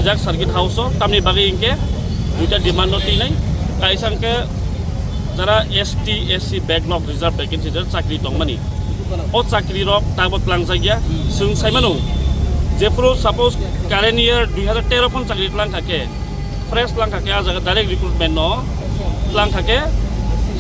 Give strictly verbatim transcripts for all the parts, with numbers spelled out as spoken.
Jak circuit house o tamni bagwi hinkhe duita demand no tinai, kaisa hinkhe jara S T, S C backlog reserve vacancy der chakri tongmani, o chakri rok tabok tlangjak ya. Chwng sai mano, jephuru suppose current year dui hazar tero phon chakri tlang kha khe, fresh tlang kha khe, a jaga direct recruitment no tlang kha khe,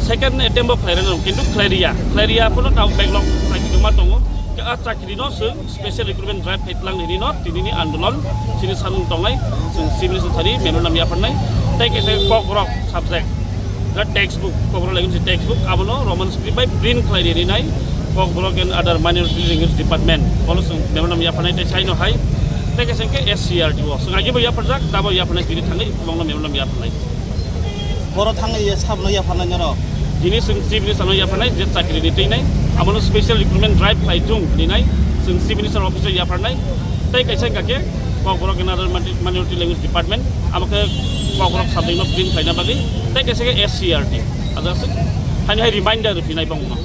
second attempt bo khlai rwnai, kintu khlai riya, khlai riya phano tabok backlog chakri tongma tongo. A chakri no chwng special recruitment drive khai tlang nini no tinini andolon chini samung tongnai, chwng chief minister thani memorandum yapharnai. Tei kaisa Kokborok subject, the textbook, Kokborok language textbook, abono Roman script bai print khlai rinai, Kokborok and other minority language department, bono chwng memorandum yapharnai tei saino hai tei kaisa khe S C R T o chwng agi bo yapharjak, dabo yapharnai tini thangwi bongno memorandum yapharnai. Boro thangwi sabno yapharnai norok. Tini chwng chief minister no yapharnai je chakri ni twi nai, abono special recruitment drive khlai thung hinwi nai, chwng chief minister office o yapharnai. Tei kaisa hinkha khe Kokborok and other minority language department, abo khe Kokborok subject no print khlaina bagwi, tei kaisa khe S C R T. Ajak se hani hai reminder rwphinai bongno.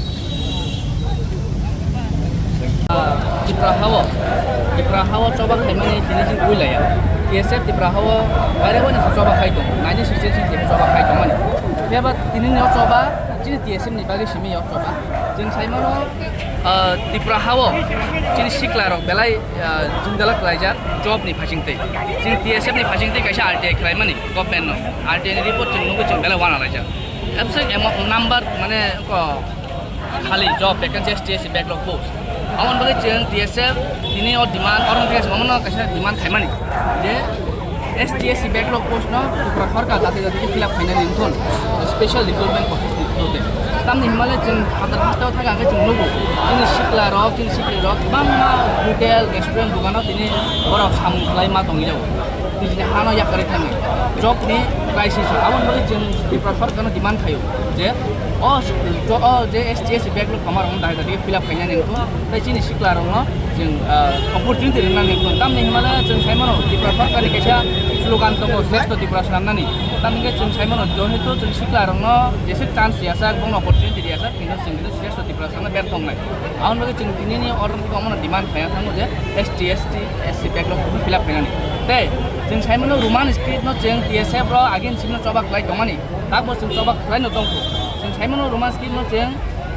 Ah, Tipra hao, Tipra hao choba khaimani tini jin ui laya. T S F Tipra hao baire wani choba khai tong, nineteen sixty-six ni choba khai tong mani. Phiaba tini ni choba, chini T S F ni bagwi simi yo choba. Jeng sai mano, ah, Tipra hao, chini sikla rok belai, ah, jindala klaijak, job ni phasing tei. Chini T S F ni phasing tei kaisa R T I khlai mani, government no. R T I ni report chwng nugwi chwng belai wana laijak. Absent emo number mane ko khali job vacancy S T S C backlog post. Amon bagwi chwng T S F tini o demand, oro wngkha omono kaisa demand khaimani je S T S C backlog post no Tripura sarkar jati jati khe fill up khainani wngthun, special recruitment process ni through de. Tamni himale chwng hadar hasteo thangkha khe chwng nugo chini sikla rok, chini sikli rok kwbangma hotel, restaurant, dogano tini borok samung khlai ma tongwi jago. Nijini hano yakarwi thangwi job ni crisis o. Aboni bagwi chwng Tripura sarkar no demand khaio je o, o je S T S C backlog tongma rok no dai dai fill up khainani wngkha. Tai chini sikla rok no chwng, ah, opportunity rwnani wngkha. Tamni himale chwng sai mano Tripura sarkar ni kaisa slogan tongo, Shrestho Tripura swnamnani. Tamni hwnkhe chwng sai mano jehetu chwng sikla rok no jeswk chance riyajak, bongno opportunity riyajak, kintu chwng kintu Shrestho Tripura swnamna berthok nai. Aboni bagwi chwng tinini order khe omono demand khaina thango je S T, S T, S C backlog fill up khainani. Tei chwng sai mano Roman script no chwng T S F rok agin simi no choba khlai tongmani. Takbo chwng choba khlai no tongkho. Chwng sai mano Roman script no chwng,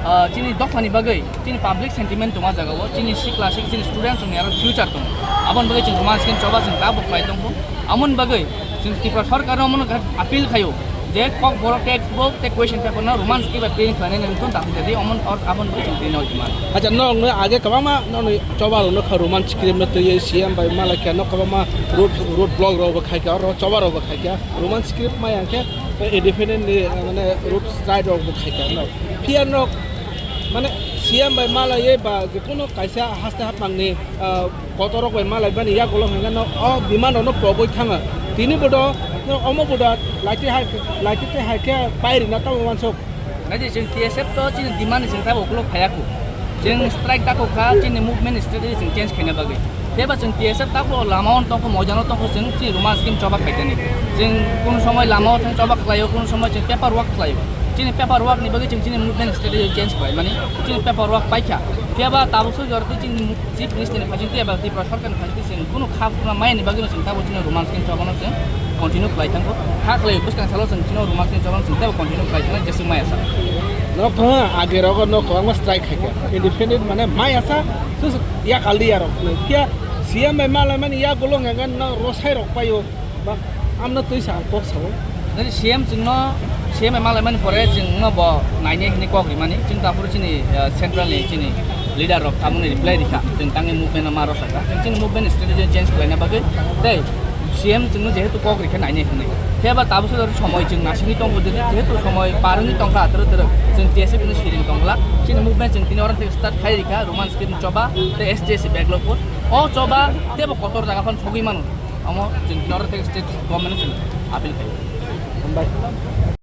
ah, chini dophani bagwi, chini public sentiment tongma jagao, chini sikla sik, chini students rokni aro future tongo. Aboni bagwi chwng Roman script choba chwng takbo khlai tongkho. Aboni bagwi chwng Tripura sarkar no omono appeal khaio je Kokborok textbook tei question paper no Roman script bai print khlainani wngthun, dati dati omono aboni bagwi chwng tini o demand. Acha, norokno age kwbangma norokni choba rokno kha Roman script no twiwi C M bai malai khe no kwbangma road, road block rok bo khai kha, oro choba rok bo khai kha. Roman script maya khe independent ni, eh, mane road strike rok bo khai kha no. Phiya no mane C M bai malaiwi ba je kono kaisa haste hapmang ni, ah, kotor rok bai malai bani yagulo hwnkheno o demand rok no proboi thanga. Tini bodo no omo bodo laiti hai, laiti tei hai khe pai rina tamo wansuk. Naidi chwng T S F to chini demand ni chwng tabo ukuluk phaiya kho. Chwng strike tako kha, chini movement strategy chwng change khaina bagwi. Tei ba chwng T S F tako lama o tongkho, moidano tongkho, chwng chini Roman script choba khaitani. Chwng kunu somoi lama o thang choba khlaio, kunu somoi chwng paper work khlaio. Chini paper work ni bagwi chwng chini movement strategy change khlai mani, chini paper work paikha. Tei ba tabuk soi jor tei chini chief minister ni phai chwng tei ba Tripura sarkar ni phai chwng kunu kha phurma maya ni bagwi chwng tabo chini Roman script choba no chwng continue khlai thango. Kha khlai bwskang salo chwng chini Roman script choba no chwng tei continue khlai thang jeswk maya sa. Norok thangma age rogo no kwbangma strike khai kha. Independent mane maya sa, sus ya kaldi ya rok. Kya C M bai malai mani ya golong ya gan no rosai rok paio. Ba, amno twi sa ang kok sao. Nini C M chwngno, C M bai malai mani pore chwngno bo nainai hwnwi kok rimani. Chwng ta phuru chini, ah, central ni chini leader rok tamoni reply rikha. Chwng tangni movement no ma rosakha. Chwng chini movement strategy change khlaina bagwi tei C M chwngno jehetu kok rikha nainai hwnwi. Phiya ba tabuk sodor somoi chwng nasingwi tongo, jehetu, jehetu somoi par wngwi tongkha twrwk twrwk. Chwng T S F no siring tongla. Chini movement chwng tini oro thik start khai rikha, Roman script choba tei S T S C backlog post. O choba teibo kotor jaga phano sogwi mano. Omo chwng tini oro thik state government no chwng appeal khai. Hambai.